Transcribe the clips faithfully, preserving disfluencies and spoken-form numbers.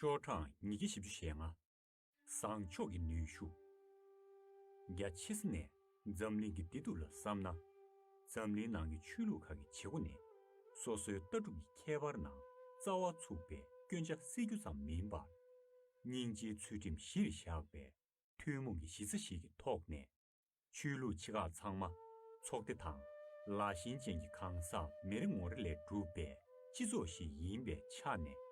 ཤོག་གྲངས་ཉིས་བརྒྱ་བཞི་བཅུ་ཞེ་ལྔ། བཟང་ཕྱོགས་ཀྱི་ནུས་ཤུགས། རྒྱ་ཆེ་ས་ནས་འཛམ་གླིང་གི་བདེ་སྡུག་ལ་བསམ་ན། འཛམ་གླིང་ནང་གི་ཆོས་ལུགས་ཁག་གི་བྱེད་སྒོ་ནི། སོ་སོའི་ལྟ་གྲུབ་ཀྱི་ཁྱད་པར་ནང་རྩ་བ་ཚུགས་པའི་སྐྱོན་ཆ་སེལ་རྒྱུ་ཙམ་མིན་པར། སྙིང་རྗེའི་ཚུལ་ཁྲིམས་གཞིར་བཞག་པའི་ཐུན་མོང་གི་གཞི་རྩ་ཞིག་གི་ཐོག་ནས། ཆོས་ལུགས་ཆེ་ཁག་ཚང་མ་ཚོགས་སྡེ་དང་ལ་ཞེན་ཅན་གྱི་གང་ཟག་མི་རེ་ངོ་རེ་ལས་གྲུབ་པའི་སྤྱི་ཚོགས་ཤིག་ཡིན་པའི་ཆ་ནས།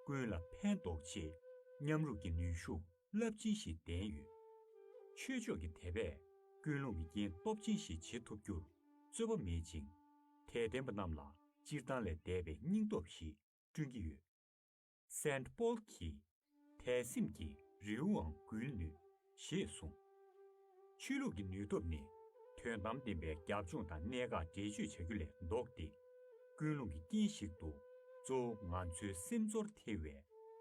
ཀུན་ལ་ཕན་འདོགས་ཆེད་མཉམ་རུབ་ཀྱི་ནུས་ཤུགས་རླབས་ཆེན་ཞིག་ལྡན་ཡོད། ཆོས་ཕྱོགས་ཀྱི་དད་པས་ཀུན་སློང་གི་རྐྱེན་སྟོབས་ཆེན་ཞིག་བྱེད་ཐུབ་རྒྱུར་རྩོད་པ་མེད་ཅིང་། དད་ལྡན་པ་རྣམས་ལ་སྤྱིར་བཏང་ལས་འདས་པའི་སྙིང་སྟོབས་ཤིག་བསྐྲུན་གྱི་ཡོད། སེན་ཊི་པོལ་གྱིས། དད་སེམས་ཀྱིས་རི་བོའང་བརྒྱུད་ནུས། ཞེས་གསུངས། ཆོས་ལུགས་ཀྱི་ནུས་སྟོབས་ནི། དོན་དམ་བདེན་པའི་རྒྱབ་ལྗོངས་དང་གནད་འགག་འགྲེལ་བརྗོད་བྱ་རྒྱུ་ལས་ལྡོག་སྟེ། ཀུན་སློང་གི་རྐྱེན་ཞིག་ཏུ། གཙོ་བོ་ང་ཚོའི་སེམས་ཚོར་ཐེ་བའི་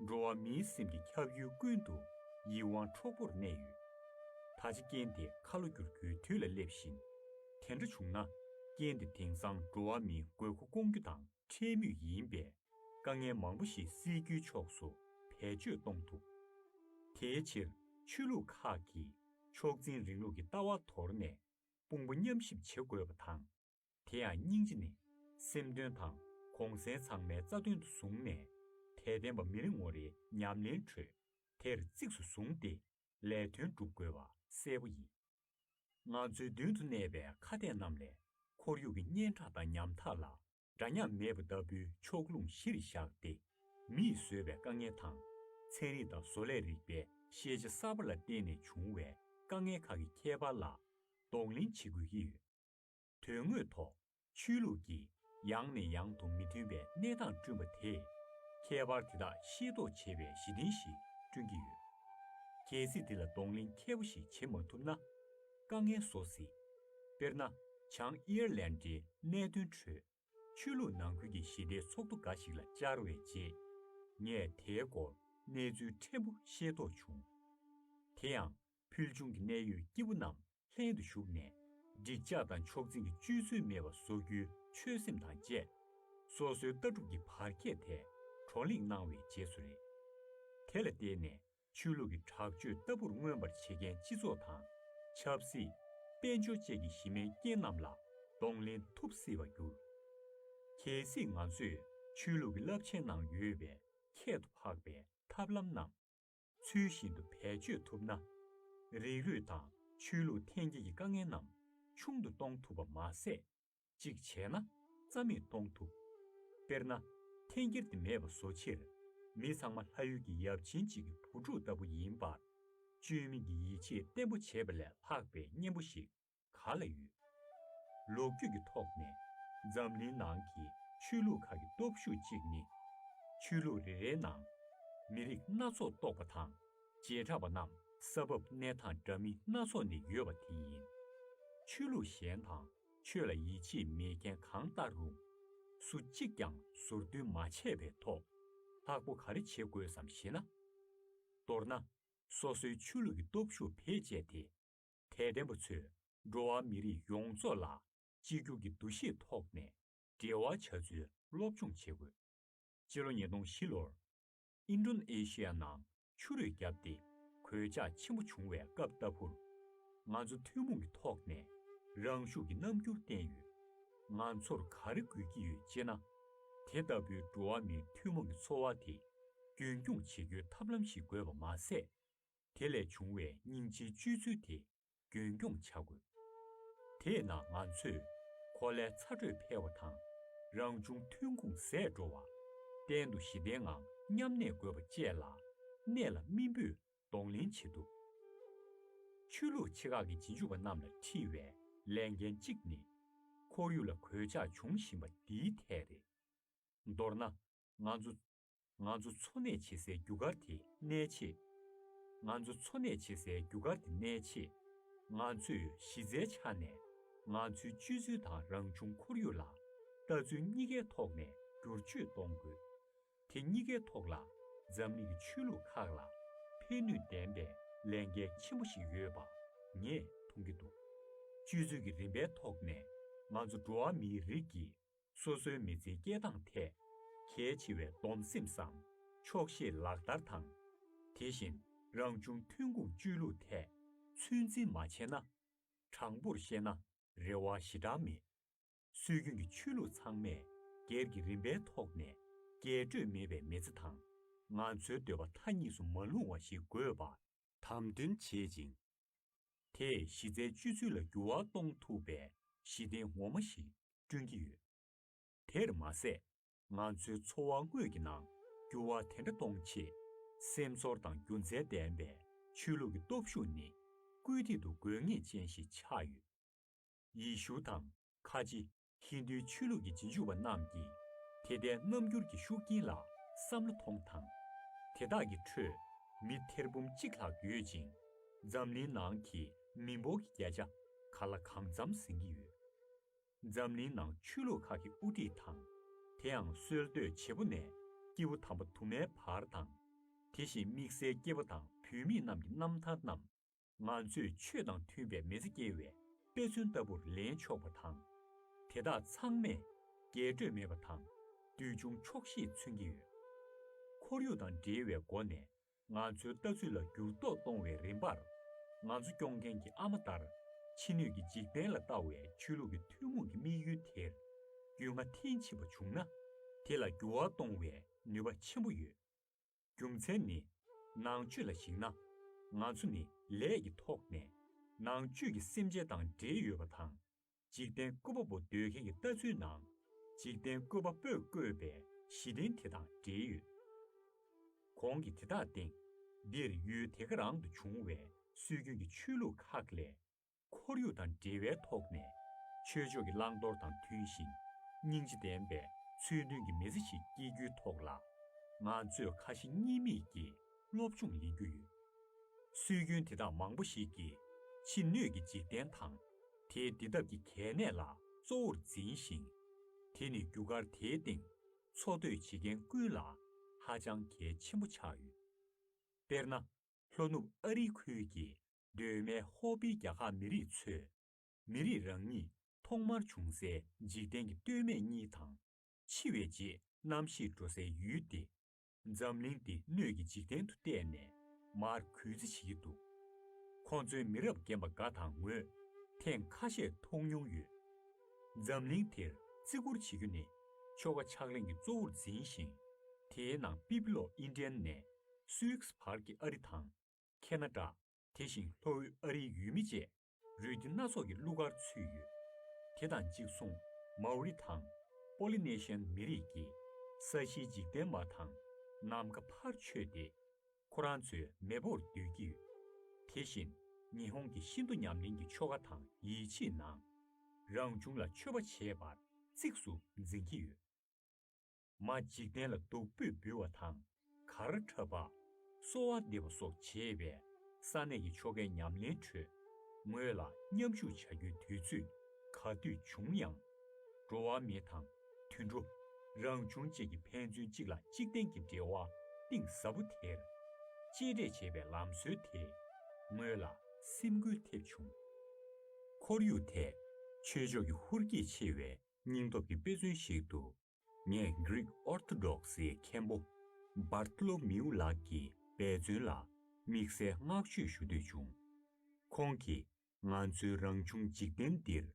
འགྲོ་བ་མིའི་སེམས་ཀྱི་ཁྱབ་ཡུལ་ཀུན་ཏུ་ཡིད་དབང་འཕྲོག་པོར་གནས་ཡོད། ད་ཆ་རྐྱེན་དེ་ཁ་ལོ་བསྒྱུར་རྒྱུའི་དུས་ལ་སླེབས་ཤིང་། དེ་འདྲ་བྱུང་ན། རྐྱེན་དེ་དེང་སང་འགྲོ་བ་མིའི་དགོས་མཁོ་སྐོང་རྒྱུ་དང་འཕྲད་མུས་ཡིན་པས། དཀའ་ངལ་མང་པོ་ཞིག་སེལ་རྒྱུའི་ཕྱོགས་སུ་བེད་སྤྱོད་གཏོང་ཐུབ། དེའི་ཕྱིར་ཆོས་ལུགས་ཁག་གིས་ཕྱོགས་འཛིན་རིང་ལུགས་ཀྱི་ལྟ་བ་དོར་ནས་དཔུང་པ་མཉམ་གཤིབ་བྱེད་དགོས་པ་དང་། དེ་ཡང་སྙིང་རྗེ་ནི་སེམས་དོན་དང་གུང་སེང་ཚང་མའི་རྩ་དོན་དུ་བཟུང་ནས། དད་ལྡན་པ་མི་རེ་ངོ་རེའི་ཉམས་ལེན་ཁྲོད་དེར་གཙིགས་སུ་བཟུང་སྟེ་ལས་དོན་སྒྲུབ་དགོས་པ་གསལ་པོ་ཡིན། ང་ཚོའི་མདུན་དུ་གནས་པའི་ཁ་གཏད་རྣམས་ལས་ཁོར་ཡུག་གི་སྙན་གྲགས་དང་ཉམ་ཐག་ལ་འདྲ་མཉམ་མེད་པ་ལྟ་བུའི་ཕྱོགས་ལྷུང་གཞིར་བཞག་སྟེ། མིས་བཟོས་པའི་དཀའ་ངལ་དང་། ཚན་རིག་དང་བཟོ་ལས་རིག་པའི་ཤེས་བྱ་གསར་པ་ལ་བརྟེན་ནས་བྱུང་བའི་དཀའ་ངལ་ཁག་གི་ཁྱད་པར་ལ་གདོང་ལེན་བྱེད་དགོས་ཀྱི་ཡོད། དོན་དངོས་ཐོག་ཆོས་ལུགས་ཀྱིས་ཡང་ནས་ཡང་དུ་མི་མཐུན་པའི་གནས་སྟངས་བསྐྲུན་པ་དེས། ཁྱད་པར་དེ་དག་ཤེས་རྟོགས་བྱེད་པའི་གཞི་རྟེན་ཞིག་བསྐྲུན་གྱི་ཡོད། གལ་སྲིད་དེ་ལ་གདོང་ལེན་མཁས་པོ་ཞིག་བྱེད་མ་ཐུབ་ན། དཀའ་ངལ་བཟོ་སྲིད། དཔེར་ན། བྱང་ཨི་ཡར་ལན་ཌའི་གནད་དོན་ཁྲོད། ཆོས་ལུགས་ནང་ཁུལ་གྱི་ཞི་བདེའི་ཚོགས་འདུ་འགའ་ཞིག་ལ་བཅར་བའི་རྗེས། ངས་དེའི་སྐོར་གནས་ཚུལ་ཕྲན་བུ་ཤེས་རྟོགས་བྱུང་། དེ་ཡང་། ཕུལ་བྱུང་གི་གནད་ཡོད་སྐྱེས་བུ་རྣམས་ལྷན་དུ་ཞུགས་ནས། འགྲིག་འཇགས་དང་ཕྱོགས་འཛིན་གྱི་སྤྱོད་ཚུལ་མེད་པ་བཟོ་རྒྱུའི་ཆོད་སེམས་དང་བཅས། སོ་སོའི་ལྟ་གྲུབ་ཀྱི་བར་ཁྱད་ཐད་བགྲོ་གླེང་གནང་བའི་རྗེས་སུ་རེད། དེ་ལ་བརྟེན་ནས་ཆོས་ལུགས་ཀྱི་དྲག་སྤྱོད་ལྟ་བུར་མངོན་པར་བྱེད་མཁན་སྤྱི་ཚོགས་དང་། ཆབ་སྲིད། དཔལ་འབྱོར་བཅས་ཀྱི་གཞི་མའི་རྐྱེན་རྣམས་ལ་གདོང་ལེན་ཐུབ་སྲིད་པར་གྱུར། གལ་སྲིད་ང་ཚོས་ཆོས་ལུགས་ཀྱི་རླབས་ཆེན་ནང་ཡོད་པའི་ཁྱད་དུ་འཕགས་པའི་ཐབས་ལམ་རྣམས། ཚུལ་བཞིན་དུ་བེད་སྤྱོད་ཐུབ་ན། རིགས་རུས་དང་ཆོས་ལུགས་འཐེན་འཁྱེར་གྱི་དཀའ་ངལ་རྣམས་ཆུང་དུ་གཏོང་ཐུབ་པ་མ་ཟད། གཅིག་བྱས་ན་རྩ་མེད་གཏོང་ཐུབ། དཔེར་ན། འཐེན་འཁྱེར་དེ་མེད་པ་བཟོ་ཕྱིར། མི་ཚང་མ་ལྷ་ཡུལ་གྱི་ཡབ་ཆེན་གཅིག་གི་བུ་ཕྲུག་ལྟ་བུ་ཡིན་པར། བཅོས་མིན་གྱི་ཡིད་ཆེས་བརྟན་པོ་བྱེད་པ་ལས་ལྷག་པའི་གཉེན་པོ་ཞིག་ག་ལ་ཡོད། ལོ་རྒྱུས་ཀྱི་ཐོག་ནས་འཛམ་གླིང་ནང་གི་ཆོས་ལུགས་ཁག་གི་སྟོབས་ཤུགས་གཅིག་ནི། ཆོས་ལུགས་རེ་རེའི་ནང་མི་རིགས་སྣ་ཚོགས་གཏོགས་པ་དང་། བྱེ་བྲག་པ་རྣམས་ས་བབ་གནས་སྟངས་འདྲ་མིན་སྣ་ཚོགས་ནས་ཡོད་པ་དེ་ཡིན། ཆོས་ལུགས་གཞན་དང་ཆོས་ལ་ཡིད་ཆེས་མེད་མཁན་གང་ལྟར་རུང་། སུ་གཅིག་ཀྱང་ཟུར་འདོན་མ་བྱས་པའི་ཐོག་ལྷག་པོ་ག་རེ་བྱེད་དགོས་སམ་ཞེ་ན། མདོར་ན། སོ་སོའི་ཆོས་ལུགས་ཀྱི་སྟོབས་ཤུགས་བེད་སྤྱད་དེ། དད་ལྡན་པ་ཚོས་འགྲོ་བ་མི་རིགས་ཡོངས་རྫོགས་ལ་གཅིག་གྱུར་གྱི་འདུ་ཤེས་ཐོག་ནས་འབྲེལ་བ་བྱ་ཚུལ་སློབ་སྦྱོང་བྱེད་དགོས། སྤྱི་ལོ་ཉིས་སྟོང་བཞི་ལོར་ཨིན་ཌོ་ནེ་ཤི་ཡ་ནང་ཆུ་རུད་བརྒྱབ་སྟེ་གོད་ཆག་ཆེན་པོ་བྱུང་བའི་སྐབས་ལྟ་བུར། ང་ཚོ་ཐུན་མོང་གི་ཐོག་ནས་རང་ཤུགས་ཀྱི་རྣམ་འགྱུར་བསྟན་ཡོད། ང་ཚོར་ག་རེ་དགོས་ཀྱི་ཡོད་ཅེ་ན། དེ་ལྟ་བུའི་འགྲོ་བ་མིའི་ཐུན་མོང་གི་འཚོ་བ་དེ་རྒྱུན་འཁྱོངས་བྱེད་རྒྱུའི་ཐབས་ལམ་ཞིག་དགོས་པ་མ་ཟད། དེ་ལས་བྱུང་བའི་སྙིང་རྗེའི་སྤྱོད་ཚུལ་དེ་རྒྱུན་འཁྱོངས་བྱ་དགོས། དེས་ན་ང་ཚོས་གོ་ལའི་ཚ་དྲོད་འཕེལ་བ་དང་། རང་བྱུང་ཐོན་ཁུངས་ཟད་འགྲོ་བ། གཏན་དུ་ཞི་བདེའི་ངང་མཉམ་གནས་དགོས་པ་བཅས་ལ་གནད་ལ་སྨིན་པོས་གདོང་ལེན་བྱེད་ཐུབ། ཆོས་ལུགས་ཆེ་ཁག་གི་རྗེས་འཇུག་པ་རྣམས་ལ་འཁྲི་བའི་ལས་འགན་གཅིག་ནི། ཁོར་ཡུག་ལ་གོད་ཆག་འབྱུང་བཞིན་པ་འདིའི་ཐད་རེད། མདོར་ན། ང་ཚོ། ང་ཚོ་འཚོ་གནས་བྱེད་སའི་རྒྱུ་སྐར་དེ་གནས་ཆེད། ང་ཚོ་འཚོ་གནས་བྱེད་སའི་རྒྱུ་སྐར་དེ་གནས་ཆེད། ང་ཚོས་གཞི་རྩའི་ཆ་ནས་ང་ཚོའི་སྤྱོད་ཚུལ་དང་རང་བྱུང་ཁོར་ཡུག་ལ་ལྟ་ཚུལ་གཉིས་ཀའི་ཐོག་ནས་བསྒྱུར་བཅོས་གཏོང་དགོས། དེ་གཉིས་ཀའི་ཐོག་ལ་འཛམ་གླིང་གི་ཆོས་ལུགས་ཁག་ལ་ཕན་ནུས་ལྡན་པའི་ལས་འགན་ཆེན་པོ་ཞིག་ཡོད་པ་ངས་མཐོང་གི་འདུག་སྤྱོད་ཚུལ་གྱི་རིམ་པའི་ཐོག་ནས་ང་ཚོ་འགྲོ་བ་མིའི་རིགས་ཀྱིས། སོ་སོའི་མི་ཚེའི་སྐྱེལ་སྟངས་ཐད་གལ་ཆེ་བའི་སྡོམ་སེམས་སམ་ འཁྱོག་བཤད་ལག་བསྟར་དང་། དེ་བཞིན་རང་བྱུང་ཐོན་ཁུངས་སྤྱོད་ལུགས་ཐད་ཚོད་འཛིན་མ་བྱས་ན། དྲང་པོར་བཤད་ན་རེ་བ་ཞེ་དྲག་མེད། སྲོལ་རྒྱུན་གྱི་ཆོས་ལུགས་ཚང་མས་སྒེར་གྱི་རིམ་པའི་ཐོག་ནས་རྒྱས་སྤྲོས་མེད་པའི་མི་ཚེ་དང་། ང་ཚོའི་འདོད་པ་མཐའ་གཉིས་སུ་མ་ལྷུང་བ་ཞིག་དགོས་པར་དམ་དོན་བྱེད་ཅིང་། དེས་གཞི་རྩའི་སྤྱོད་ཚུལ་ལ་འགྱུར་བ་གཏོང་ཐུབ་པའི་གཞི་རྟེན་ངོ་མ་ཞིག་བསྐྲུན་གྱི་ཡོད། དེར་མ་ཟད། ང་ཚོའི་འཚོ་བ་དངོས་ཀྱི་ནང་འགྱུར་བ་དེ་འདྲ་གཏོང་ཆེད། སེམས་ཚོར་དང་རྒྱུ་མཚན་ལྡན་པའི་ཆོས་ལུགས་ཀྱི་སྟོབས་ཤུགས་ནི་སྐུལ་འདེད་དུ་དགོས་ངེས་ཅན་ཞིག་ཆགས་ཡོད། ཡེ་ཤུ་དང་ཁ་ཆེ་ཧིན་རྡུའི་ཆོས་ལུགས་ཀྱི་རྗེས་འཇུག་པ་རྣམས་ཀྱིས་དེ་ལྟའི་རྣམ་འགྱུར་གྱི་ཤུགས་རྐྱེན་ལ་བསམ་བློ་ཐོངས་དང་། དེ་དག་གི་ཁྲོད་མི་ཐེར་འབུམ་གཅིག་ལྷག་ཡོད་ཅིང་། འཛམ་གླིང་ནང་གི་མི་འབོར་གྱི་བརྒྱ་ཆ་གང་ལ་གང་འཚམ་ཟིན་གྱི་ཡོད། འཛམ་གླིང་ནང་ཆོས་ལུགས་ཁག་གི་དབུ་ཁྲིད་དང་། དེའང་སྲོལ་གཏོད་བྱེད་པོ་ནས་སྐྱེས་བུ་དམ་པ་དུ་མའི་བར་དང་། དེ་བཞིན་དམིགས་བསལ་སྐྱེས་པ་དང་བུད་མེད་རྣམས་ཀྱི་རྣམ་ཐར་རྣམས། ང་ཚོས་ཆོས་དང་མཐུན་པའི་མི་ཚེ་སྐྱེལ་བའི་དཔེ་མཚོན་ལྟ་བུར་ལེན་ཆོག་པ་དང་། དེ་དག་ཚང་མས་རྒྱས་སྤྲོས་མེད་པ་དང་། འདོད་ཆུང་ཆོག་ཤེས་མཚོན་གྱི་ཡོད། ཁོར་ཡུག་དང་འབྲེལ་བའི་སྒོ་ནས་ང་ཚོའི་ལྟ་ཚུལ་ལ་འགྱུར་ལྡོག་གཏོང་བའི་རིམ་པར། ང་ཚོ་སྐྱོང་མཁན་གྱི་ཨ་མ་ལྟར། ཕྱི་སྣོད་ཀྱི་འཇིག་རྟེན་ལ་ལྟ་བའི་ཆོས་ལུགས་ཀྱི་ཐུན་མོང་གི་དམིགས་ཡུལ་དེར་རྒྱུས་མངའ་ཐེངས་ཕྱིན་པ་བྱུང་ན། དེ་ལ་འགྱུར་བ་གཏོང་བའི་ནུས་པ་ཆེན་པོ་ཡོད། རྒྱུ་མཚན་ནི། ནང་ཆོས་ལ་གཞིགས་ན། ང་ཚོ་ནི་ལས་ཀྱི་ཐོག་ནས་ནང་བཅུད་ཀྱི་སེམས་ཅན་དང་འབྲེལ་ཡོད་པ་དང་། འཇིག་རྟེན་བཀོད་པ་པོ་འདོད་མཁན་གྱི་ལྟ་ཚུལ་ནང་། འཇིག་རྟེན་བཀོད་པ་པོས་བཀོད་པའི་གཞི་རྟེན་དེ་དང་འབྲེལ་ཡོད། གོང་གི་དེ་དག་སྟེང་། འདིར་ཡུལ་དེ་ག་རང་དུ་བྱུང་བའི་སྲོལ་རྒྱུན་གྱི་ཆོས་ལུགས་ཁག་ལས། ཁོར་ཡུག་དང་འབྲེལ་བའི་ཐོག་ནས་ཆོས་ཕྱོགས་ཀྱི་བླང་དོར་དང་མཐུན་ཞིང་སྙིང་རྗེ་ལྡན་པའི་ཚུལ་མཐུན་གྱི་མི་ཚེ་ཞིག་སྐྱེལ་རྒྱུའི་ཐོག་ལ། ང་ཚོས་ཁ་ཞེ་གཉིས་མེད་ཀྱིས་སློབ་སྦྱོང་ལེན་རྒྱུ་ཡོད། སྲོལ་རྒྱུན་དེ་དག་མང་པོ་ཞིག་གིས་ཕྱི་སྣོད་ཀྱི་འཇིག་རྟེན་དང་། དེའི་འདི་ལྟ་བུའི་གལ་གནད་ལ་གཙོ་བོར་འཛིན་ཞིང་། དེ་ནི་རྒྱུ་སྐར་དེའི་སྟེང་འཚོ་སྡོད་བྱེད་མཁན་ཀུན་ལ་ཧ་ཅང་གལ་ཆེན་པོ་ཆགས་ཡོད། དཔེར་ན། ལྷོ་ནུབ་ཨ་རིའི་ཁུལ་གྱི་གདོད་མའི་ཧོ་པིའི་རྒྱ་ཁག་མི་རིགས་ཚོས། མི་རིགས་རང་ཉིད་ཐོག་མར་བྱུང་སའི་འཇིག་རྟེན་གྱི་སྟོད་སྨད་གཉིས་དང་། འཆི་བའི་རྗེས་རྣམ་ཤེས་འགྲོ་སའི་ཡུལ་ཏེ། འཛམ་གླིང་འདི་སྣོད་ཀྱི་འཇིག་རྟེན་དུ་བལྟས་ནས་མར་གུས་བརྩི་བྱེད་ཀྱི་འདུག། ཁོང་ཚོའི་མི་རབས་རྒན་པ་འགའ་དང་ངོས་ཐེངས་ཁ་ཤས་མཐོང་མྱོང་ཡོད། འཛམ་གླིང་དེར་བརྩི་བཀུར་བྱེད་རྒྱུ་ནི་ཆོ་ག་ཕྱག་ལེན་གྱི་གཙོ་བོར་འཛིན་ཞིང་། དེའི་ནང་པི་པི་ལོ་ཨིན་ཌི་ཡན་ནས་སུའིགས་བར་གྱི་ཨ་རི་དང་། ཁེ་ན་ཌ། དེ་བཞིན་ལྷོ་འོད་ཨ་རིའི་ཡུལ་མི་བཅས་རུས་སྡེ་སྣ་ཚོགས་ཀྱི་གླུ་གར་ཚུད་ཡོད། དེ་དང་གཅིག་མཚུངས་མའོ་རི་དང་པོ་ལི་ནེ་ཤི་ཡན་མི་རིགས་ཀྱིས་ས་གཞིའི་འཇིག་རྟེན་མ་དང་ནམ་མཁའ་ཕར་ཆོད་དེ། ཁོ་རང་ཚོའི་མེས་པོར་འདོད་ཀྱི་ཡོད། དེ་བཞིན་ཉི་ཧོང་གི་ཤིན་ཏུ་ཉམས་ལེན་གྱི་ཆོ་ག་དང་ཡིད་ཆེས་ནང་། རང་བྱུང་ལ་མཆོད་པ་བྱེད་པར་གཙིགས་སུ་འཛིན་གྱི་ཡོད། མ་འཇིག་རྟེན་ལ་བདུག་སྤོས་འབུལ་བ་དང་གར་འཁྲབ་པ། གསོལ་བ་འདེབས་པ་སོགས་བྱེད་པའི་ས་གནས་ཀྱི་ཆོ་གའི་ཉམས་ལེན་ཁྲོད། ངོས་ལ་མཉམ་ཞུགས་བྱ་རྒྱུའི་དུས་ཚོད་ག་དུས་བྱུང་ཡང་། འགྲོ་བ་མི་དང་དུད་འགྲོ། རང་བྱུང་བཅས་ཀྱི་ཕན་ཚུན་གཅིག་ལ་གཅིག་བརྟེན་གྱི་འབྲེལ་བ་གཏིང་ཟབ་པོ་དེར་གཅེས་སྤྲས་བྱེད་པའི་ལམ་སྲོལ་དེས་ངོས་ལ་སེམས་འགུལ་ཐེབས་བྱུང་། ཁོར་ཡུག་ཐད་ཆོས་ཕྱོགས་ཀྱི་ཧུར་སྐྱེད་ཆེ་བའི་སྙིང་སྟོབས་ཀྱི་དཔེ་མཚོན་ཞིག་ཏུ། ངས་Greek Orthodox ཡི་མཁན་པོ་Bartholomew ལགས་ཀྱི་འབད་བརྩོན་ལ་དམིགས་བསལ་བསྔགས་བརྗོད་ཞུ་འདོད་བྱུང་། ཁོང་གིས་ང་ཚོའི་རང་བྱུང་འཇིག་རྟེན་འདིར་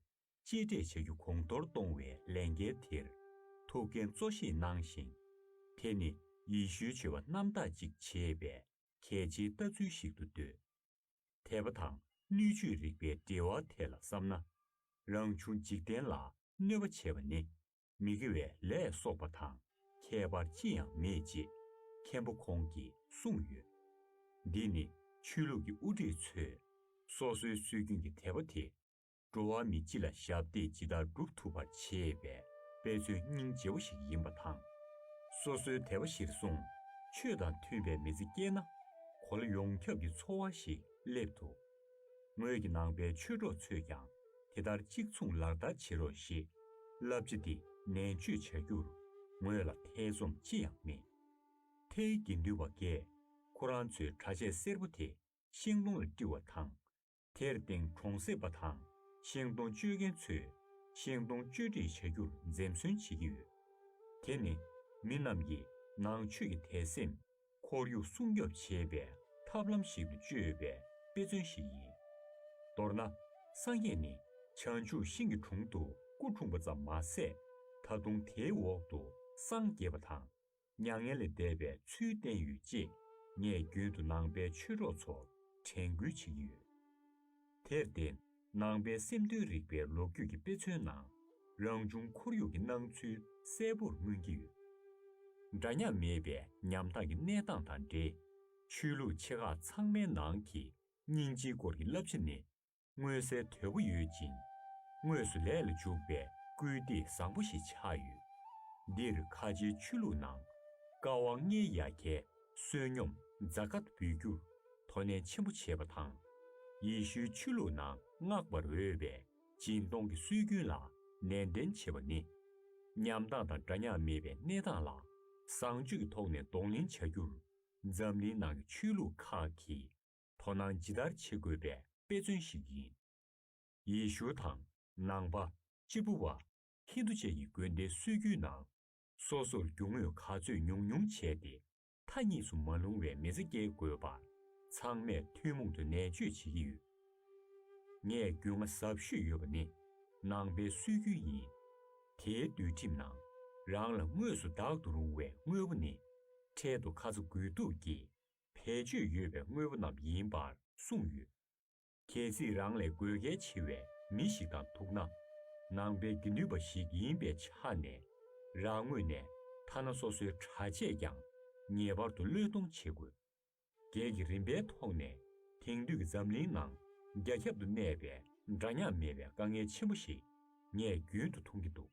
གཅེས་སྤྲས་བྱ་རྒྱུ་གོང་མཐོར་གཏོང་བའི་ལས་འགན་དེར་ཐུགས་འགན་གཙོ་བཞེས་གནང་ཞིང་། དེ་ནི་ཡེ་ཤུའི་ཆོས་པ་རྣམ་དག་ཅིག་བྱེད་པའི་གལ་ཆེའི་ལྟ་ཚུལ་ཞིག་ཏུ་འདོད། དད་པ་དང་སྣོད་བཅུད་རིག་པའི་འབྲེལ་བ་ཐད་ལ་བསམ་ན། རང་བྱུང་འཇིག་རྟེན་ལ་གནོད་པ་བྱས་པ་ནི་མི་དགེ་བའི་ལས་སོགས་པ་དང་ཁྱད་པར་ཅི་ཡང་མེད་ཅེས་མཁན་པོ་ཁོང་གིས་གསུངས་ཡོད། འདི་ནི་ཆོས་ལུགས་ཀྱི་དབུ་ཁྲིད་ཚོས་སོ་སོའི་སྲོལ་རྒྱུན་གྱི་དད་པ་དེ་འགྲོ་བ་མི་སྤྱི་ལ་ཞབས་འདེགས་ཇི་ལྟར་སྒྲུབ་ཐུབ་པར་བྱེད་པའི་དཔེ་མཚོན་སྙིང་རྗེ་བོ་ཞིག་ཡིན་པ་དང་། སོ་སོའི་དད་པ་གཞིར་བཟུང་ཆོས་དང་མཐུན་པའི་མི་ཚེ་སྐྱེལ་ན་གོ་ལ་ཡོངས་ཁྱབ་ཀྱི་འཚོ་བ་ཞིག་སླེབས་ཐུབ། ངོས་ཀྱི་ནང་པའི་ཆོས་གྲོགས་ཚོས་ཀྱང་དེ་ལྟར་གཅིག་མཚུངས་ལག་བསྟར་བྱེད་རོགས་ཞེས་བསླབ་བྱ་འདི་ནན་བརྗོད་བྱ་རྒྱུར་ངོས་ལ་ཐེ་ཚོམ་ཅི་ཡང་མེད། ཐའི་དགེ་འདུན་པ་འགས་ཁོ་རང་ཚོའི་གྲྭ་ཆས་སེར་པོ་དེ་ཤིང་སྡོང་ལ་དཀྲི་བ་དང་། དེར་བརྟེན་གྲོང་གསེབ་པ་དང་ཤིང་སྡོང་གཅོད་མཁན་ཚོས་ཤིང་སྡོང་གཅོད་འབྲེག་བྱ་རྒྱུར་འཛེམ་ཟོན་བྱེད་ཀྱི་ཡོད། དེ་ནི་མི་རྣམས་ཀྱིས་ ནང་ཆོས་ཀྱི་དད་སེམས་ཁོར་ཡུག་སྲུང་སྐྱོབ་བྱེད་པའི་ཐབས་ལམ་ཞིག་ཏུ་བརྗོད་པའི་དཔེ་མཚོན་ཞིག་ཡིན། མདོར་ན། སངས་རྒྱས་ནི་བྱང་ཆུབ་ཤིང་གི་དྲུང་དུ་སྐུ་འཁྲུངས་པ་ཙམ་མ་ཟད། ད་དུང་དེའི་འོག་ཏུ་སངས་རྒྱས་པ་དང་། མྱ་ངན་ལས་འདས་པའི་ཚུལ་བསྟན་ཡོད་ཅེས། ངས་རྒྱུན་དུ་ནང་པའི་ཆོས་གྲོགས་ཚོར་དྲན་སྐུལ་བྱེད་ཀྱི་ཡོད། དེར་བརྟེན། ནང་པའི་སེམས་དོན་རིག་པའི་ལོ་རྒྱུས་ཀྱི་དཔེ་མཚོན་ནང་། རང་བྱུང་ཁོར་ཡུག་གི་སྣང་ཚུལ་གསལ་པོར་མངོན་གྱི་ཡོད། འདྲ་མཉམ་མེད་པའི་ཉམ་ཐག་གི་གནས་སྟངས་དང་འབྲེལ། ཆོས་ལུགས་ཆེ་ཁག་ཚང་མའི་ནང་གི་སྙིང་རྗེའི་སྐོར་གྱི་བསླབ་བྱ་ནི། མངོན་གསལ་དོད་པོ་ཡོད་ཅིང་། དངོས་སུ་ལས་ལ་འཇུག་པའི་སྐུལ་འདེད་བཟང་པོ་ཞིག་ཆགས་ཡོད། འདིར་ཁ་ཆེའི་ཆོས་ལུགས་ནང་། དཀའ་བ་ལྔའི་ཡ་གྱལ་བསོད་སྙོམས་ཛ་ཀཱཏ་འབུལ་རྒྱུར་དོ་ནན་ཆེན་པོ་བྱེད་པ་དང་། ཡེ་ཤུའི་ཆོས་ལུགས་ནང་། བསྔགས་པར་འོས་པའི་སྦྱིན་གཏོང་གི་སྲོལ་རྒྱུན་ལ་ནན་ཏན་བྱེད་པ་ནི། ཉམ་ཐག་དང་འདྲ་མཉམ་མེད་པའི་གནས་སྟངས་ལ་བཟང་སྤྱོད་ཀྱི་ཐོག་ནས་གདོང་ལེན་བྱ་རྒྱུར། འཛམ་གླིང་ནང་གི་ཆོས་ལུགས་ཁག་གིས་དོ་སྣང་ཇི་ལྟར་བྱེད་དགོས་པའི་དཔེ་མཚོན་ཞིག་ཡིན། ཡེ་ཤུ་དང་། ནང་པ། ཅི་པུ་བ། ཧིན་དུ་བཅས་ཀྱི་དགོན་སྡེའི་སྲོལ་རྒྱུན་ནང་། སོ་སོར་རྒྱུ་དངོས་ག་ཚོད་ཉུང་ཉུང་བྱས་ཏེ། མཐའ་གཉིས་སུ་མ་ལྷུང་བའི་མི་ཚེ་སྐྱེལ་དགོས་པར། ཚང་མས་ཐུན་མོང་དུ་ནན་བརྗོད་བྱེད་ཀྱི་ཡོད། ངས་རྒྱུས་མངའ་ཟབ་ཤོས་ཡོད་པ་ནི། ནང་པའི་སྲོལ་རྒྱུན་ཡིན། དེའི་འདུལ་ཁྲིམས་ནང་། རང་ལ་དངོས་སུ་བདག་ཏུ་རུང་བའི་དངོས་པོ་ནི། འཕྲལ་དུ་ཁ་ཚ་དགོས་གཏུགས་ཀྱིས། བེད་སྤྱོད་ཡོད་པའི་དངོས་པོ་རྣམས་ཡིན་པར་གསུངས་ཡོད། གལ་སྲིད་རང་ལས་དགོས་གལ་ཆེ་བའི་མི་ཞིག་དང་ཐུག་ན། ནང་པའི་དགེ་འདུན་པ་ཞིག་ཡིན་པའི་ཆ་ནས། རང་ངོས་ནས་ཐ་ན་སོ་སོའི་གྲྭ་ཆས་ཀྱང་ངེས་པར་དུ་བློས་གཏོང་བྱེད་དགོས། སྒེར་གྱི་རིན་པའི་ཐོག་ནས་དེང་དུས་ཀྱི་འཛམ་གླིང་ནང་རྒྱ་ཁྱབ་ཏུ་གནས་པའི་འདྲ་མཉམ་མེད་པའི་དཀའ་ངལ་ཆེན་པོ་ཞིག་ངས་རྒྱུན་དུ་མཐོང་གི་འདུག།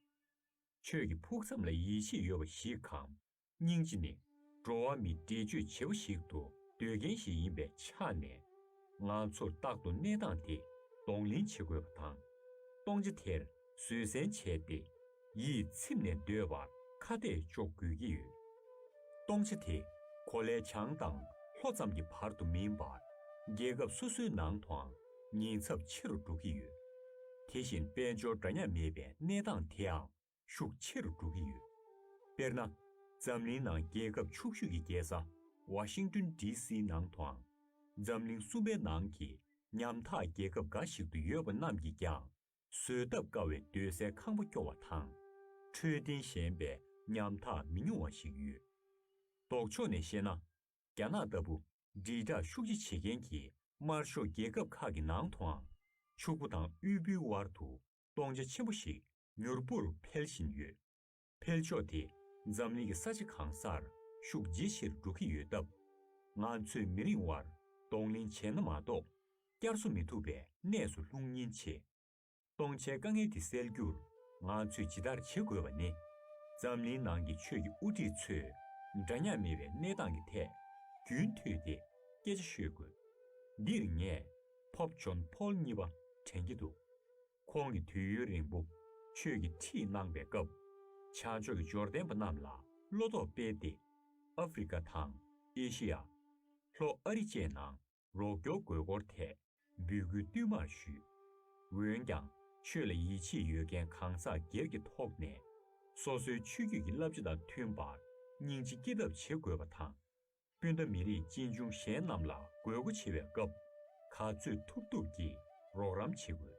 ཆོས་ཀྱི་ཕུགས་བསམ་ལ་ཡིད་ཆེས་ཡོད་པ་ཞིག་གམ། སྙིང་རྗེ་ནི་འགྲོ་བ་མིའི་འདྲེས་སྤྱོད་བྱེད་པོ་ཞིག་ཏུ་འདོད་མཁན་ཞིག་ཡིན་པའི་ཆ་ནས། ང་ཚོར་རྟག་ཏུ་གནས་སྟངས་དེ་གདོང་ལེན་བྱེད་དགོས་པ་དང་། སྟོང་ཆ་དེར་བཟོད་བསྲན་བྱས་ཏེ། ཡིད་ཚིམ་ནས་སྡོད་པར་ཁ་གཏད་གཅོག་དགོས་ཀྱི་ཡོད། སྟོང་ཆ་དེ་གོ་ལའི་བྱང་དང་ལྷོ་ཙམ་གྱི་བར་དུ་མིན་པར། རྒྱལ་ཁབ་སོ་སོའི་ནང་དུའང་ཉེན་ཚབས་ཆེ་རུ་འགྲོ་གི་ཡོད། དེ་བཞིན་དཔལ་འབྱོར་འདྲ་མཉམ་མེད་པའི་གནས་སྟངས་དེའང་ཤུགས་ཆེ་རུ་འགྲོ་གི་ཡོད། དཔེར་ན། འཛམ་གླིང་ནང་རྒྱལ་ཁབ་ཕྱུག་ཤོས་ཀྱི་རྒྱལ་ས་ཝ་ཤིང་ཏོན་ཌི་སི་ནང་དུའང་། འཛམ་གླིང་གསུམ་པའི་ནང་གི་ཉམ་ཐག་རྒྱལ་ཁབ་འགའ་ཞིག་ཏུ་ཡོད་པ་རྣམས་ཀྱིས་ཀྱང་བཟོད་ཐབས་དཀའ་བའི་སྡོད་སའི་ཁང་པ་སྐྱོ་བ་དང་། འཕྲོད་བསྟེན་ཞན་པའི་ཉམ་ཐག་མི་ཉུང་བ་ཞིག་ཡོད། ལྡོག་ཕྱོགས་ནས་བཤད་ན། རྒྱ་ནག་ལྟ་བུ་དྲིལ་བསྒྲགས་ཤུགས་ཆེ་བྱེད་མཁན་གྱི་དམར་ཤོག་རྒྱལ་ཁབ་ཁག་གི་ནང་དུའང་ཕྱུག་པོ་དང་དབུལ་པོའི་དབར་དུ་སྟོང་ཆ་ཆེན་པོ་ཞིག་མྱུར་པོར་འཕེལ་བཞིན་ཡོད། འཕེལ་ཕྱོགས་དེ་འཛམ་གླིང་གི་ས་ཆ་གང་སར་ཤུགས་ཇེ་ཆེར་འགྲོ་གི་ཡོད་སྟབས། ང་ཚོས་མི་རིང་བར་གདོང་ལེན་བྱས་ན་མ་གཏོགས་བསྐྱར་གསོ་མི་ཐུབ་པའི་གནས་སུ་ལྷུང་ཉེན་ཆེ། སྟོང་ཆའི་དཀའ་ངལ་དེ་སེལ་རྒྱུར་ང་ཚོས་ཇི་ལྟར་བྱེད་དགོས་པ་ནི། འཛམ་གླིང་ནང་གི་ཆོས་ཀྱི་དབུ་ཁྲིད་ཚོས་འདྲ་མཉམ་མེད་པའི་གནས་སྟངས་ཀྱི་ཐད་རྒྱུན་མཐུད་དེ་སྐད་ཆ་ཤོད་དགོས། འདིར་ངས་ཕོབ་ཇོན་ཕོལ་གཉིས་པ་དྲན་གྱི་འདུག། ཁོང་གིས་དུས་ཡུན་རིང་པོ་ཆོས་ཀྱི་ཁྲིད་གནང་བའི་སྐབས། བྱང་ཕྱོགས་ཀྱི་འབྱོར་ལྡན་པ་རྣམས་ལ་བློ་དོགས་སྤེལ་ཏེ། ཨ་ཧྥེ་རི་ཁ་དང་ཨེ་ཤེ་ཡ། ལྷོ་ཨ་རི་བཅས་ནང་རོགས་སྐྱོར་དགོས་སྐོར་ཐད། འབོད་སྐུལ་བསྟུད་མར་ཞུས། འོན་ཀྱང་། ཆོས་ལ་ཡིད་ཆེས་ཡོད་མཁན་གང་ཟག་སྒེར་གྱི་ཐོག་ནས། སོ་སོའི་ཆོས་བརྒྱུད་ཀྱི་བསླབ་བྱ་དང་མཐུན་པར་སྙིང་རྗེ་སྐྱེ་ཐབས་བྱེད་དགོས་པ་དང་། སྤུན་ཟླ་མི་རིགས་གཅེན་གཅུང་གཞན་རྣམས་ལ་དགོས་མཁོ་ཆེ་བའི་སྐབས། ག་ཚོད་ཐུབ་ཐུབ་ཀྱིས་རོགས་རམ་བྱེད་དགོས།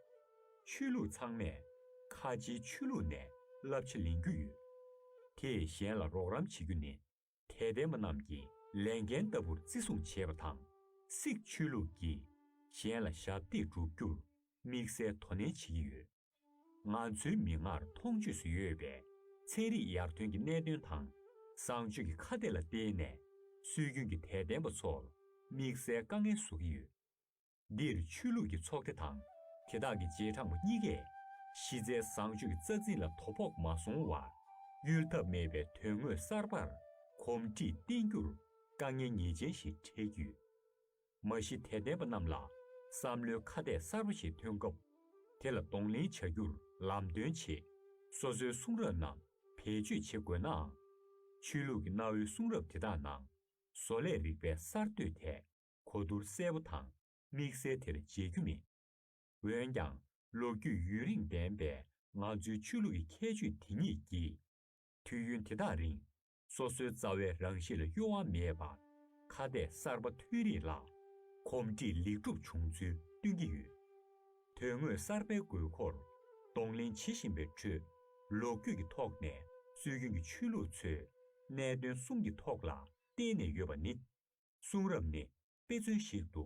ཆོས་ལུགས་ཚང་མས་ཁ་ཆེའི་ཆོས་ལུགས་ནས་བསླབ་བྱ་ལེན་རྒྱུ་ཡོད། དེས་གཞན་ལ་རོགས་རམ་བྱེད་རྒྱུ་ནི། དད་ལྡན་པ་རྣམས་ཀྱི་ལས་འགན་ལྟ་བུར་བརྩི་སྲུང་བྱེད་པ་དང་། སིག་ཆོས་ལུགས་ཀྱིས་གཞན་ལ་ཞབས་འདེགས་སྒྲུབ་རྒྱུར་དམིགས་བསལ་དོ་ནན་བྱེད་ཀྱི་ཡོད། ང་ཚོའི་མིག་སྔར་མཐོང་ཆོས་སུ་ཡོད་པའི་ཚན་རིག་ཡར་ཐོན་གྱི་གནད་དོན་དང་། བཟང་སྤྱོད་ཀྱི་ཁ་གཏད་ལ་བརྟེན་ནས་སྲོལ་རྒྱུན་གྱི་དད་ལྡན་པ་ཚོར་དམིགས་བསལ་དཀའ་ངལ་བཟོ་གི་ཡོད། འདིར་ཆོས་ལུགས་ཀྱི་ཚོགས་སྡེ་དང་། དེ་དག་གི་རྗེས་འབྲང་པ་གཉིས་ཀས་གཞི་རྩའི་བཟང་སྤྱོད་ཀྱི་རྩ་འཛིན་ལ་དོ་ཕོག་མ་སོང་བར། གཡོལ་ཐབས་མེད་པའི་དོན་དངོས་གསར་པར་གོམས་འདྲིས་བསྟེན་རྒྱུར་དཀའ་ངལ་ངེས་ཅན་ཞིག་འཕྲད་ཀྱི་ཡོད། མ་གཞི་དད་ལྡན་པ་རྣམས་ལ་བསམ་བློའི་ཁ་གཏད་གསར་པ་ཞིག་ཐོན་སྐབས། དེ་ལ་གདོང་ལེན་བྱ་རྒྱུར་ལམ་སྟོན་ཆེད། སོ་སོའི་གསུང་རབ་རྣམས་བེད་སྤྱོད་བྱེད་དགོས་ནའང་། ཆོས་ལུགས་ཀྱི་གནའ་བོའི་གསུང་རབ་དེ་དག་ནང་། བཟོ་ལས་རིག་པའི་གསར་གཏོད་ཐད་གོ་བསྡུར་གསལ་པོ་དང་དམིགས་བསལ་དེར་མཇལ་རྒྱུ་མེད། འོན་ཀྱང་། ལོ་རྒྱུས་ཡུན་རིང་ལྡན་པའི་ང་ཚོའི་ཆོས་ལུགས་ཀྱི་ཁྱད་ཆོས་དེ་ཉིད་ཀྱིས། དུས་ཡུན་དེ་དག་རིང་ སོ་སོའི་རྩ་བའི་རང་གཤིས་ལ་གཡོ་བ་མེད་པར་ཁ་གཏད་གསར་པ་མཐུན་རིགས་ལ་གོམས་འདྲིས་ལེགས་གྲུབ་བྱུང་ཚུལ་སྟོན་གྱི་ཡོད། དོན་དངོས་གསར་པའི་དགོས་མཁོར་གདོང་ལེན་བྱེད་བཞིན་པའི་ཁྲོད། ལོ་རྒྱུས་ཀྱི་ཐོག་ནས་སྲོལ་རྒྱུན་གྱི་ཆོས་ལུགས་ཚོས་གནད་དོན་གསུམ་གྱི་ཐོག་ལ་བརྟེན་ནས་ཡོད་པ་ནི། གསུང་རབ་ནི་དཔེ་མཚོན་ཞིག་ཏུ་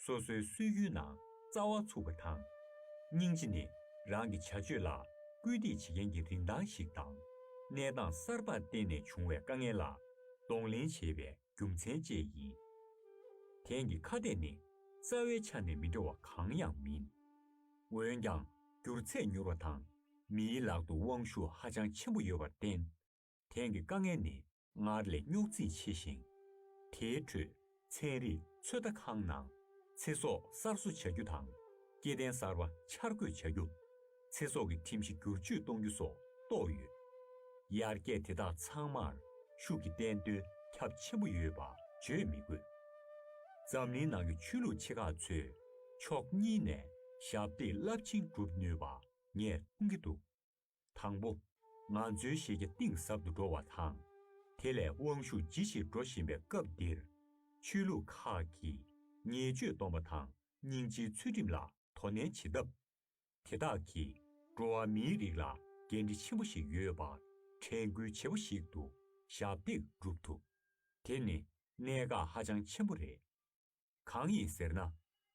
སོ་སོའི་སྲོལ་རྒྱུན་ནང་རྩ་བ་ཚུགས་པ་དང་། སྙིང་རྗེ་ནི་རང་གི་བྱ་སྤྱོད་ལ་སྐུལ་འདེད་བྱེད་མཁན་གྱི་རིན་ཐང་ཞིག་དང་། གནས་སྟངས་གསར་པར་བརྟེན་ནས་བྱུང་བའི་དཀའ་ངལ་ལ་གདོང་ལེན་བྱེད་པའི་རྒྱུ་མཚན་བཅས་ཡིན། དེང་གི་ཁ་གཏད་ནི་རྩ་བའི་ཆ་ནས་མི་འདྲ་བ་གང་ཡང་མིན། འོན་ཀྱང་། འགྱུར་ཚད་མྱུར་བ་དང་། མིའི་ལག་ཏུ་དབང་ཤུགས་ཧ་ཅང་ཆེན་པོ་ཡོད་པར་བརྟེན། དེང་གི་དཀའ་ངལ་ནི་སྔར་ལས་རྙོག་འཛིང་ཆེ་ཞིང་། དེའི་ཁྲོད་ཚན་རིག་ཚོད་ལྟ་ཁང་ནང་ཚེ་སྲོག་གསར་བཟོ་བྱ་རྒྱུ་དང་། སྐྱེ་ལྡན་གསར་པ་འཆར་འགོད་བྱ་རྒྱུ། ཚེ་སྲོག་གི་ཁྲིམས་གཞི་བསྒྱུར་བཅོས་གཏོང་རྒྱུ་སོགས་གཏོགས་ཡོད། ཡར་རྒྱས་དེ་དག་ཚང་མར་ཤུགས་ཀྱིས་བརྟེན་དོན་ཁྱབ་ཆེན་པོ་ཡོད་པ་བརྗོད་མི་དགོས། འཛམ་གླིང་ནང་གི་ཆོས་ལུགས་ཆེ་ཁག་ཚོས་ཕྱོགས་གཉིས་ནས་ཞབས་འདེགས་རླབས་ཆེན་སྒྲུབ་ནུས་པ་ངས་མཐོང་གི་འདུག། དང་པོ། ང་ཚོའི་ཤེས་རྒྱ་གཏིང་ཟབ་ཏུ་འགྲོ་བ་དང་། དེ་ལས་དབང་ཤུགས་ཇེ་ཆེར་འགྲོ་བཞིན་པའི་སྐབས་འདིར། ཆོས་ལུགས་ཁག་གིས་ཉེས་སྤྱོད་སྡོམ་པ་དང་སྙིང་རྗེའི་ཚུལ་ཁྲིམས་ལ་དོ་ནན་བྱེད་ཐབས། དེ་དག་གིས་འགྲོ་བ་མིའི་རིགས་ལ་འགན་འཁྲི་ཆེན་པོ་ཞིག་ཡོད་པར་དྲན་སྐུལ་བྱེད་པ་ཞིག་ཏུ་ཞབས་འདེགས་སྒྲུབ་ཐུབ། དེ་ནི་གནད་འགག་ཧ་ཅང་ཆེན་པོ་རེད། གང་ཡིན་ཟེར་ན།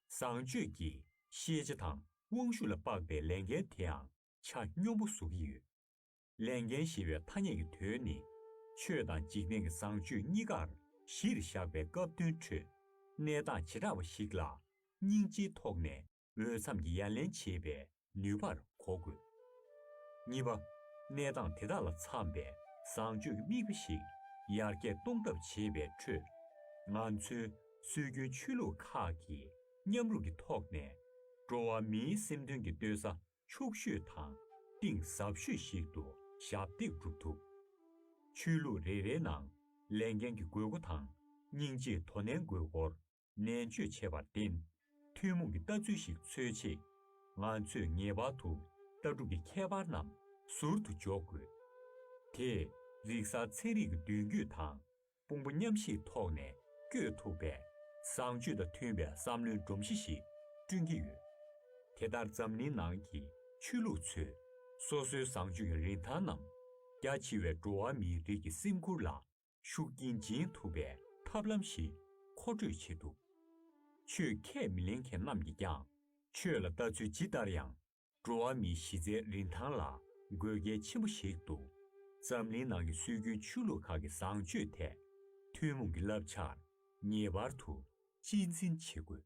བཟང་སྤྱོད་ཀྱིས་ཤེས་བྱ་དང་དབང་ཤུགས་ལ་དཔག་པའི་ལས་འགན་དེའང་ཆ་སྙོམས་པོ་བཟོ་གི་ཡོད། ལས་འགན་ཞེས་པའི་ཐ་སྙད་ཀྱི་དོན་ནི། ཆོས་དང་འཇིག་རྟེན་གྱི་བཟང་སྤྱོད་གཉིས་ཀར་གཞིར་བཞག་པའི་སྐབས་དོན་ཁྲོད། གནས་སྟངས་བྱེ་བྲག་པ་ཞིག་ལ་སྙིང་རྗེའི་ཐོག་ནས་འོས་འཚམ་གྱི་ཡ་ལན་བྱེད་པའི་ནུས་པར་གོ་དགོས། གཉིས་པ། གནས་སྟངས་དེ་དག་ལ་འཚམ་པའི་བཟང་སྤྱོད་ཀྱི་མིག་དཔེ་ཞིག་ཡར་རྒྱས་གཏོང་ཐབས་བྱེད་པའི་ཁྲོད། ང་ཚོའི་སྲོལ་རྒྱུན་ཆོས་ལུགས་ཁག་གིས་མཉམ་རུབ་ཀྱི་ཐོག་ནས་འགྲོ་བ་མིའི་སེམས་དོན་གྱི་ལྟོས་ས་ཕྱུག་ཤོས་དང་གཏིང་ཟབ་ཤོས་ཤིག་ཏུ་ཞབས་འདེགས་སྒྲུབ་ཐུབ། ཆོས་ལུགས་རེ་རེའི་ནང་ལས་འགན་གྱི་དགོས་མཁོ་དང་སྙིང་རྗེའི་དོ་ནན་དགོས་སྐོར་ནན་བརྗོད་བྱས་པར་བརྟེན། ཐུན་མོང་གི་ལྟ་ཚུལ་ཞིག་འཚོལ་ཆེད། ང་ཚོས་ངེས་པར་དུ་ལྟ་གྲུབ་ཀྱི་ཁྱད་པར་རྣམས་ཟུར་དུ་འཇོག་དགོས། དེས་རིག་གསར་ཚན་རིག་གི་མདུན་སྐྱོད་དང་དཔུང་པ་མཉམ་གཤིབ་ཐོག་ནས་བསྐྱོད་ཐུབ་པའི་བཟང་སྤྱོད་དང་མཐུན་པའི་བསམ་བློའི་སྒྲོམ་གཞི་ཞིག་བསྐྲུན་གྱི་ཡོད། དེ་ལྟར་འཛམ་གླིང་ནང་གི་ཆོས་ལུགས་ཚོས་སོ་སོའི་བཟང་སྤྱོད་ཀྱི་རིན་ཐང་རྣམས་རྒྱ་ཆེ་བའི་འགྲོ་བ་མིའི་རིགས་ཀྱི་སེམས་ཁུར་ལ་ཤུགས་རྐྱེན་སྦྱིན་ཐུབ་པའི་ཐབས་ལམ་ཞིག་མཁོ་སྤྲོད་བྱེད་ཐུབ། ཆོས་ཁས་མི་ལེན་མཁན་རྣམས་ཀྱིས་ཀྱང་ཆོས་ལ་ལྟ་ཚུལ་ཇི་ལྟར་ཡང་འགྲོ་བ་མིའི་གཞི་རྩའི་རིན་ཐང་ལ་དགོས་གལ་ཆེན་པོ་ཞིག་ཏུ། འཛམ་གླིང་ནང་གི་སྲོལ་རྒྱུན་ཆོས་ལུགས་ཁག་གི་བཟང་སྤྱོད་ཐད་ཐུན་མོང་གི་བསླབ་བྱར་ངེས་པར་དུ་གཅེས་འཛིན་བྱེད་དགོས།